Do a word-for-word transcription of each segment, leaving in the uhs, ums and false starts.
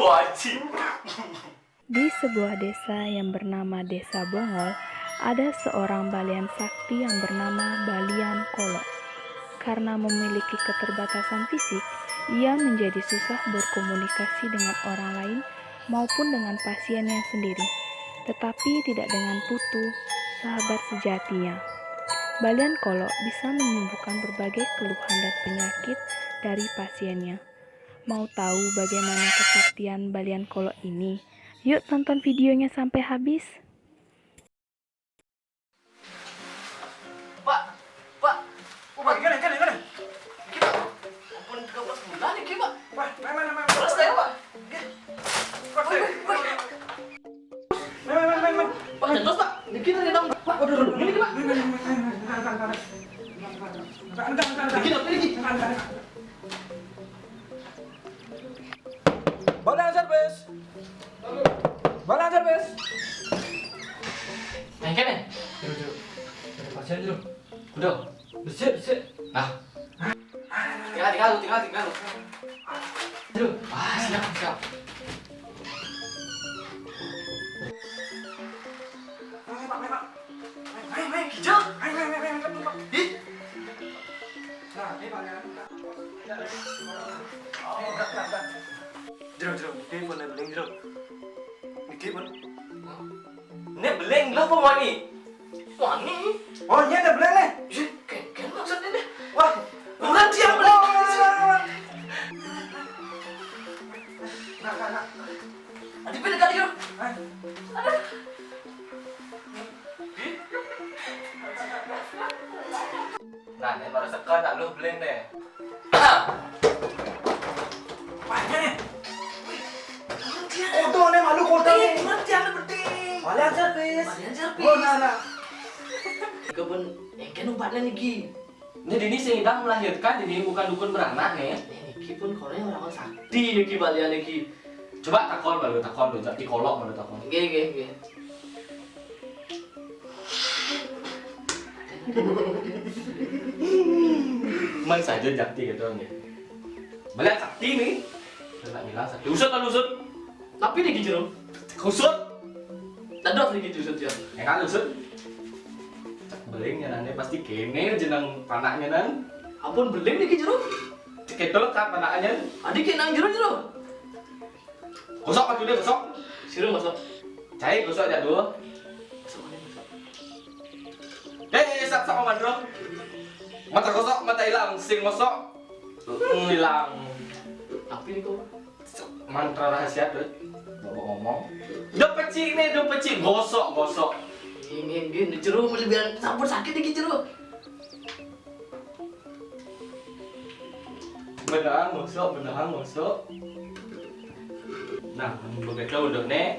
Wajib. Di sebuah desa yang bernama Desa Bongol, ada seorang balian sakti yang bernama Balian Kolok. Karena memiliki keterbatasan fisik, ia menjadi susah berkomunikasi dengan orang lain maupun dengan pasiennya sendiri, tetapi tidak dengan Putu, sahabat sejatinya. Balian Kolok bisa menyembuhkan berbagai keluhan dan penyakit dari pasiennya. Mau tahu bagaimana kesaktian Balian Kolok ini? Yuk tonton videonya sampai habis. Pak, Pak. Oh, Pak, gimana, gimana, gimana? Gimana? Ampun, tiga belas bulan nih, Pak. Wah, main, main, main. Terus saya, Pak. Pak, woi, woi, woi. Main, main, main, main. Pak, jangan terus, Pak. Dikit aja dong, Pak. Waduh, waduh, ini, Pak. Main, main, main, main, main, main, main, main. Enggak, enggak, enggak, enggak. Dikit, Pak, ini. Enggak, enggak, enggak. Balian servis. Balian servis. Yang kene? Jero, jero. Ada pasien, jero. Udah. Besik, besik. Nah. Tinggal, tinggal, tinggal, tinggal. Jero. Ah, siap, siap. Ayo, Pak, ayo, Pak. Ayo, ayo, ayo, Kijel. Ayo, ayo, ayo, ayo, ayo, ayo. Ih. Nah, ini Pak, ya. Ayo, enggak, enggak, enggak. Jero, jero. Ini phone beling, jero. Niki, Bun. Ini beling lho apa wani? Wani. Oh, ini ada beling nih. Ih, kayak, kayak maksudnya nih. Wah, bukan dia beling. Wah. Nah, nah, nah. Adi pilih kali yuk. Hah? Nah, ini baru sekat tak lu beling nih. Wah, ini. Kodo nih, malu kodo nih. Cuman tiang penting. Balian servis. Balian servis. Oh, nah, nah. Kebun, eh, kan obatnya nih, Ki. Ini dini sing idang melahirkan, dini bukan dukun beranak nih. Nih, niki pun korangnya orang sakti niki, balian niki. Coba takon malu, takon lu, jadi kolok malu takon. Nggih, nggih, nggih. Man saja jakti gitu nih. Balian sakti nih. Nak bilang sakti. Usut kan usut. Tapi niki jero. Usut. Dados niki usut ya. Ya kan usut. Cek beling ya nane pasti kene jeneng panaknya nan. Ampun beling niki jero. Cek itu kan panaknya. Adi kene nang jero jero. Gosok maju deh, gosok. Sira gosok. Cai gosok aja dulu. Gosok, gosok. Eh, sat sama mandro. Mata gosok, mata hilang, sing gosok. Hmm, hilang. Tapi niku mantra rahasia tuh. Bapak ngomong. Udah peci nih, udah peci. Gosok, gosok. Ini, ini, ini jero melebihan sampun sakit iki jero. Beneran ngosok, beneran ngosok. Nah, begitu udah nih.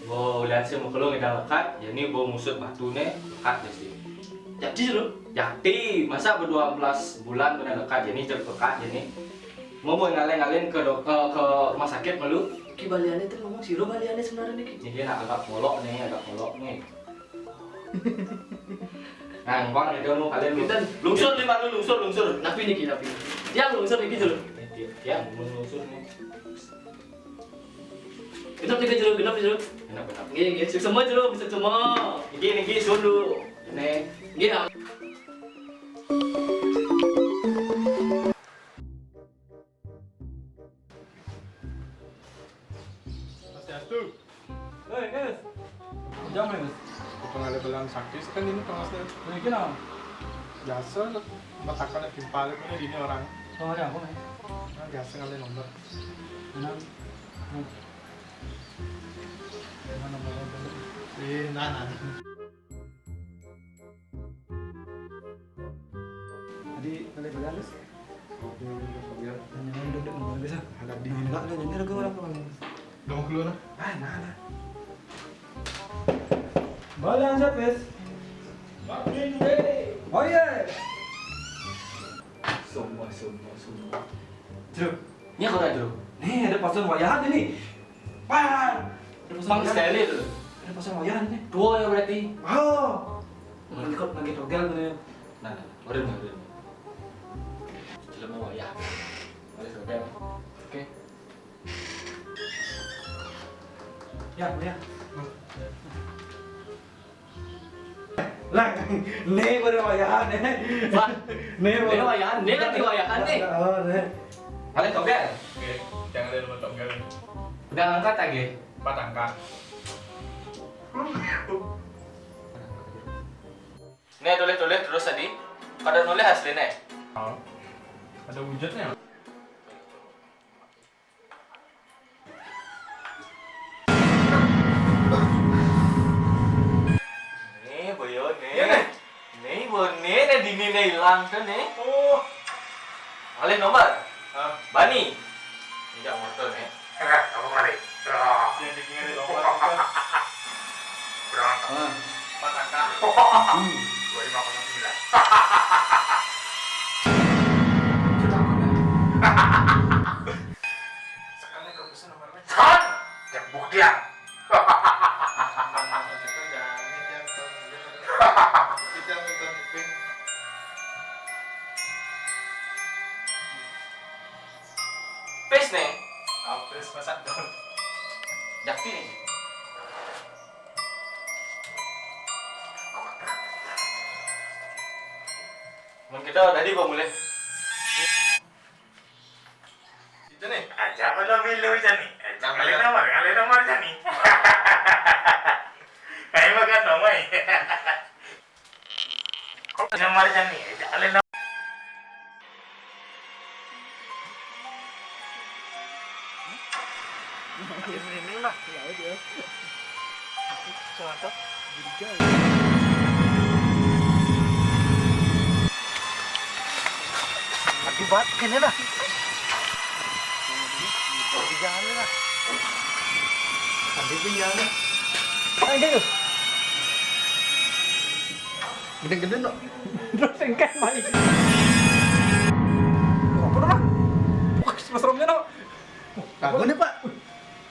Bo lihat si mukelo ngidang lekat, ya ini bo ngusut batu nih, lekat ya sih. Jadi lu? Jadi, masa berdua belas bulan kena lekat, ya ini cek lekat, ya ini. Mau mau ngalen-ngalen ke dok-, ke, ke rumah sakit malu. Ki baliannya tuh ngomong siro baliannya sebenarnya nih, Ki. Ini dia nak agak polok nih, agak polok nih. Nah, ngkon itu mau kalian lu. Pinten? Lungsur nih, Pak, lu lungsur, lungsur. Napi niki, napi? Tiang lungsur niki dulu. Ini dia, dia mau lungsur nih. Genep niki jero, genep jero. Genep, genep. Nggih, nggih, sing semua jero, sing semua. Niki, niki sun dulu. Nih. Nggih, ya. Swastiastu. Hei, Gus. Jam, Gus. Pengalih-alihan sakti kan ini pengasnya. Ini kenapa? Biasa lah. Matakannya timpal itu ini orang. Soalnya apa nih? Nah, biasa ngalih nomor. Enam. Hmm. Mana nomornya? Eh, nah, nah. Tadi kali berapa, Gus? Oke, Gus, ya. Nyanyi duduk nomor bisa. Ada di ini. Enggak, ada nyanyi lagu orang tuh. Udah mau keluar, nah? Ah, nah, nah. Balian servis. Oh iya. Semua, semua, semua. Truk. Ini aku ada truk. Nih, ada pasang wayahan ini. Pan. Ada pasang Bang wayahan. Sekali tuh. Ada pasang wayahan ini. Dua ya berarti. Oh. Hmm. Lagi kot, lagi togal tuh. Nah, nah, nah. Udah, udah, udah. Jelema wayah. Udah, udah. Oke. Lah, né baru wayahan, né. Wah, né baru wayahan, né lagi wayahan, né. Oh, né. Alé togel. Oke, jangan ada nomor togel. Udah angkat lagi. Empat angka. Né tulis-tulis terus tadi. Kada nulis aslinya. Oh. Ada wujudnya. Né, boyo, né. Iya, né. Né, bo, né, né, dini, né, hilang tuh, né. Oh. Alih nomor. Hah? Bani. Tidak motor, né. Eh, apa kali? Yang dikira nomor itu. Berapa? Hmm. Empat angka. Hmm. Dua lima koma sembilan. Sudah, kok, ya? Sekali kau bisa nomornya. Son! Cek bukti, ya. Pes nih. Apes masak daun. Jakti nih. Mun kita tadi bang mulai. Itu nih. Aja kalau milu jani. Aja kali nomor, kali nomor jani. Ayo makan dong, woi. Nomor jani. Aja kali nomor. Ini lah. Ya, itu. Sangat. Jadi jauh. Mati banget kayaknya dah. Di jalan lah. Tadi pun jalan. Ayo, deh. Gede-gede, no. Terus engkau main. Apa dah? Wah, serem-seremnya, no. Kagak nih, Pak.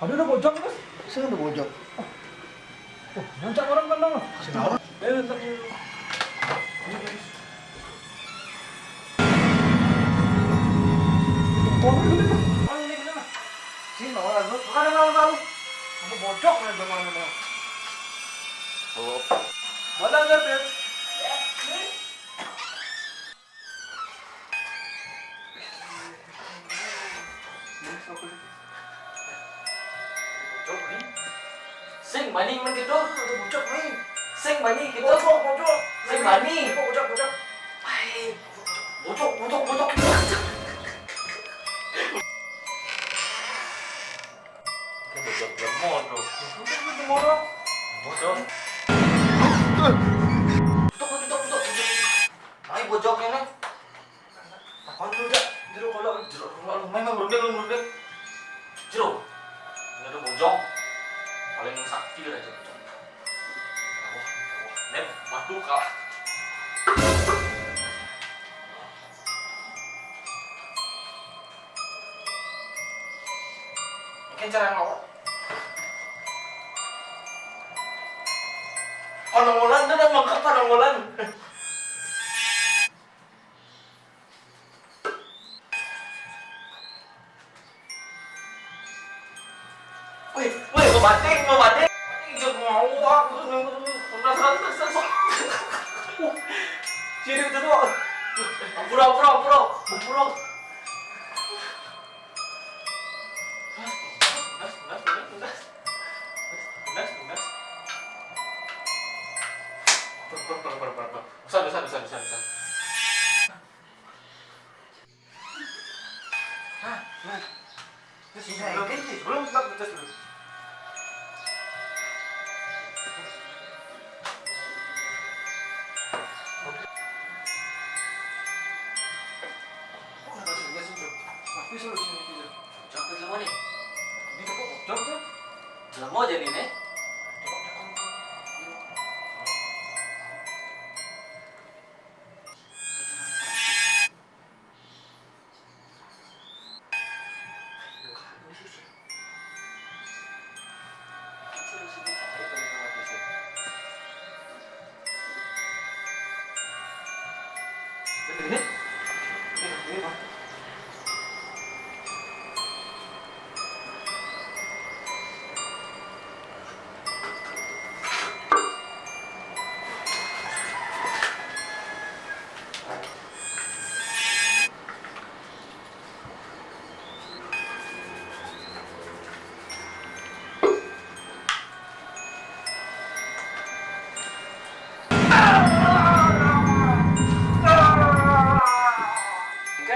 Aduh, udah bojong, Mas. Saya udah bojong. Oh, ngajak orang kan, no. Sinawa. Eh, ntar dulu. Ini, guys. Sini, malah lu. Bukan, malah, malah. Kamu bojok ya, bagaimana, Bang? Oh. Mana ada, Beb? Bojok, nih. Sing bani mun gitu. Bojok, nih. Sing bani gitu. Bojok, bojok. Sing bani. Bojok, bojok. Ai, bojok, bojok, bojok. Ini bojok lemot tuh. Bojok lemot tuh. Bojok. Tutup, tutup, tutup, tutup. Ai, bojoknya nih. Takon dulu dah. Jero kalau jero kalau lu main berunding, lu berunding. Jero. Ini ada bojong. Paling sakti aja bojong. Wah, wah, nem, waduh kalah. Mungkin cara yang lawan. Panongolan tuh dah mangkat panongolan. Wih, wih, mau batik, mau batik. Jok mau aku penasaran, penasaran. Sini itu tuh. Ampura, ampura, ampura, ampura. Tunas, tunas, tunas, tunas. Tunas, tunas. Ber, ber, ber, ber, ber, ber. Bisa, bisa, bisa, bisa, bisa. Hah? Nah. Terus sebelum, sebelum stop, terus dulu. Oke. Kok nggak serius itu? Tapi solusinya itu. Cocok tuh jelema nih. Ini tuh kok cocok tuh? Jelema jadi nih.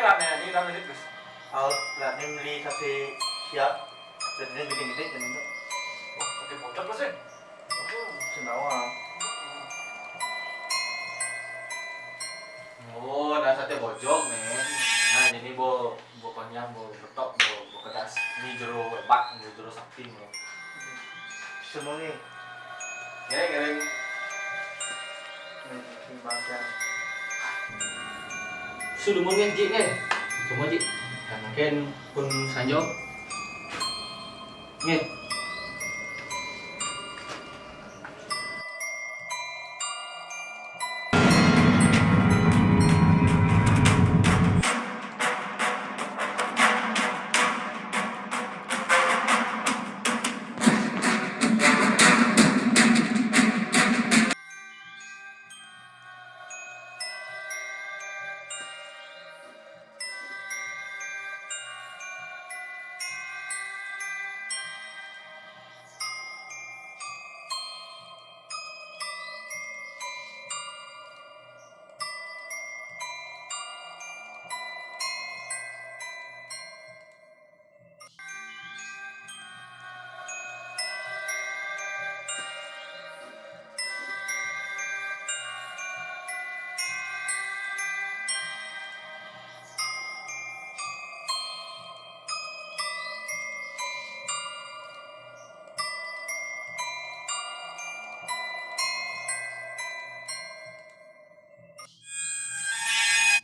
Kan ya, ini kan mirip, Gus. Kalau lihat ini beli sapi siap, dan ini gede-gede dan itu. Wah, sapi bojog, Gus, ya? Itu sendawa. Oh, nah, sate bojog nih. Nah, ini bo bo konyang, bo betok, bo bo kedas. Ini jero bak, ini jero sapi nih. Semua nih. Ngiring, ngiring. Nih, ini bagian. Sudah mau ngeji nih. Semua ji. Nah, mungkin pun sanjo. Nih.